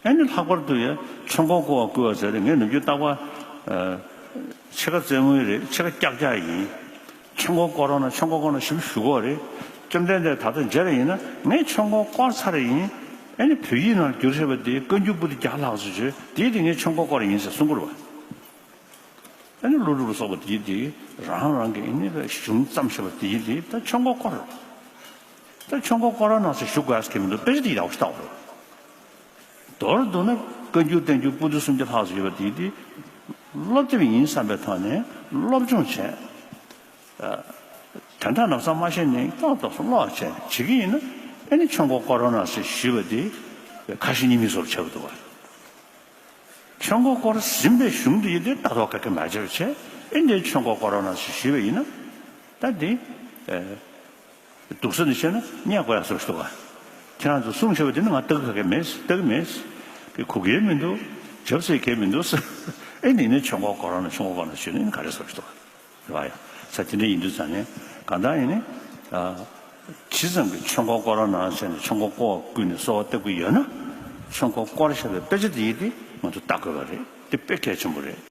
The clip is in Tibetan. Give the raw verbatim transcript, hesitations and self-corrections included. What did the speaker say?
ཨ་ནི་ལྷག་པར་དུ་ཡ་ཆོས་འཁོར་བསྐོར་བ་བསྐུལ་བ་ཟེར་རེད། ངས་ནམ་རྒྱུན་རྟག་པར་ཕྱེད་ཀ་རྩེད་མོ་རེད། ཕྱེད་ཀ་ཀྱག་ཀྱག་ཡིན། ཆོས་འཁོར་བསྐོར་རོགས་གནང་། ཆོས་འཁོར་བསྐོར་རོགས་གནང་ཞེ་པོ་ཞུ་གི་ཡོད་རེད། བཅོམ་ལྡན་འདས་ད་ལྟ་མཇལ་བ་ཡིན་ན་ངས་ཆོས་འཁོར་བསྐོར་ཚར་ཡིན། ཨ་ནི་བོད་ཡིག་ནང་བསྒྱུར་བཞག་པ་དེ་བཀའ་འགྱུར་པོ་ཏི་བརྒྱ་ལྷག་ཙམ་བྱས་དེ་དེ་ངས་ཆོས་འཁོར་བསྐོར་ཡིན་ཟེར་གསུང་གི་རེད་བ། ཨ་ནི་ཀླུ་སྒྲུབ་ལ་སོགས་པ་དེ་དེ་རང་རང་གི་ཨ་ནི་གཞུང་བརྩམས་བཞག་པ་དེ་དེ་ད་ཆོས་འཁོར་བསྐོར་རེད། ད་ཆོས་འཁོར་བསྐོར་རོགས་གནང་ཟེར་ཞུ་དགོས་ཀྱི་མི་འདུག་དཔེ་ཆ་དེ་ཡག་པོ་ཞིག་ལྟ་དགོས་རེད། མདོར་བསྡུ་ན་བཀའ་འགྱུར་བསྟན་འགྱུར་པོ་ཏི་སུམ་བརྒྱ་ལྷག་ཙམ་ཡོད་པ་དེ་དེ་སློབ་དེབ་ཡིན་བསམ་པའི་ཐོག་ནས་སློབ་སྦྱོང་བྱས། དོན་དག་ལམ་སང་མ་ཤེས་ནས་ཏོག་ཏོག་ཙམ་ཀློག་བྱས་བྱེད་ཀྱི་ཡིན་ན་ཨ་ནི་ཆོས་འཁོར་བསྐོར་རོགས་གནང་ཟེར་ཞུས་པ་དེ་ཁ་ཞེ་གཉིས་མེད་བཟོ་འདྲ་ཆགས་ཀྱི་འདུག་བ། ཆོས་འཁོར་བསྐོར་ཟིན་པའི་གཞུང་དེ་ཡིན་དུས་ལྟ་རྟོག་ག་གེ་མ་བྱས་པ་བྱས། ཨེ་འདྲའི་ཆོས་འཁོར་བསྐོར་རོགས་གནང་ཞེས་ཞུས་པ་ཡིན་ན། ད་འདི་ཨེ་སྡུག་ས་ནས་བཤད་ན་བརྙས་དགོས་ཡག་བཟོ་ཞིག་འདུག་ག་ཁྱེད་རང་ཚོ་གསུང་བྱས་པ་དེ་ནི་ང་ལྟ་གི་ག་གེ་མེད། ལྟ་གི་མེད། གི་གོ་གི་མི་འདུག་བྱབ་སྲིད་གི་མི་འདུག་ཨེ་འདི་ནས་ཆོས་འཁོར་བསྐོར་རོགས་གནང་། ཆོས་འཁོར་བསྐོར་རོགས་གནང་ཞུས་ན་ཨེ་ག་རེ་བཟོ་ཞིག་འདུག་ག་རེད་བ་ཡ། ས་དེ་འདྲ་ཡིན་དུས་ཙང་ནས་གང་ལྟར་ཡིན་ནི། ཨ། ཇི་ཙམ་གྱིས་ཆོས་འཁོར་བསྐོར་རོགས་གནང་ཟེར་ནས་ཆོས་འཁོར་བསྐོར་བ་བསྐུལ་ནས་གསོལ་བ་བཏབ་ཀྱི་ཡོད་ན། ཆོས་འཁོར་བསྐོར་བཞག་པའི་དཔེ་ཆ་དེ་ཡིན་ཏེ་ང་ཚོ་ལྟ་དགོས་པ་རེད། དེ་དཔེ་གལ་ཆེན་པོ་རེད།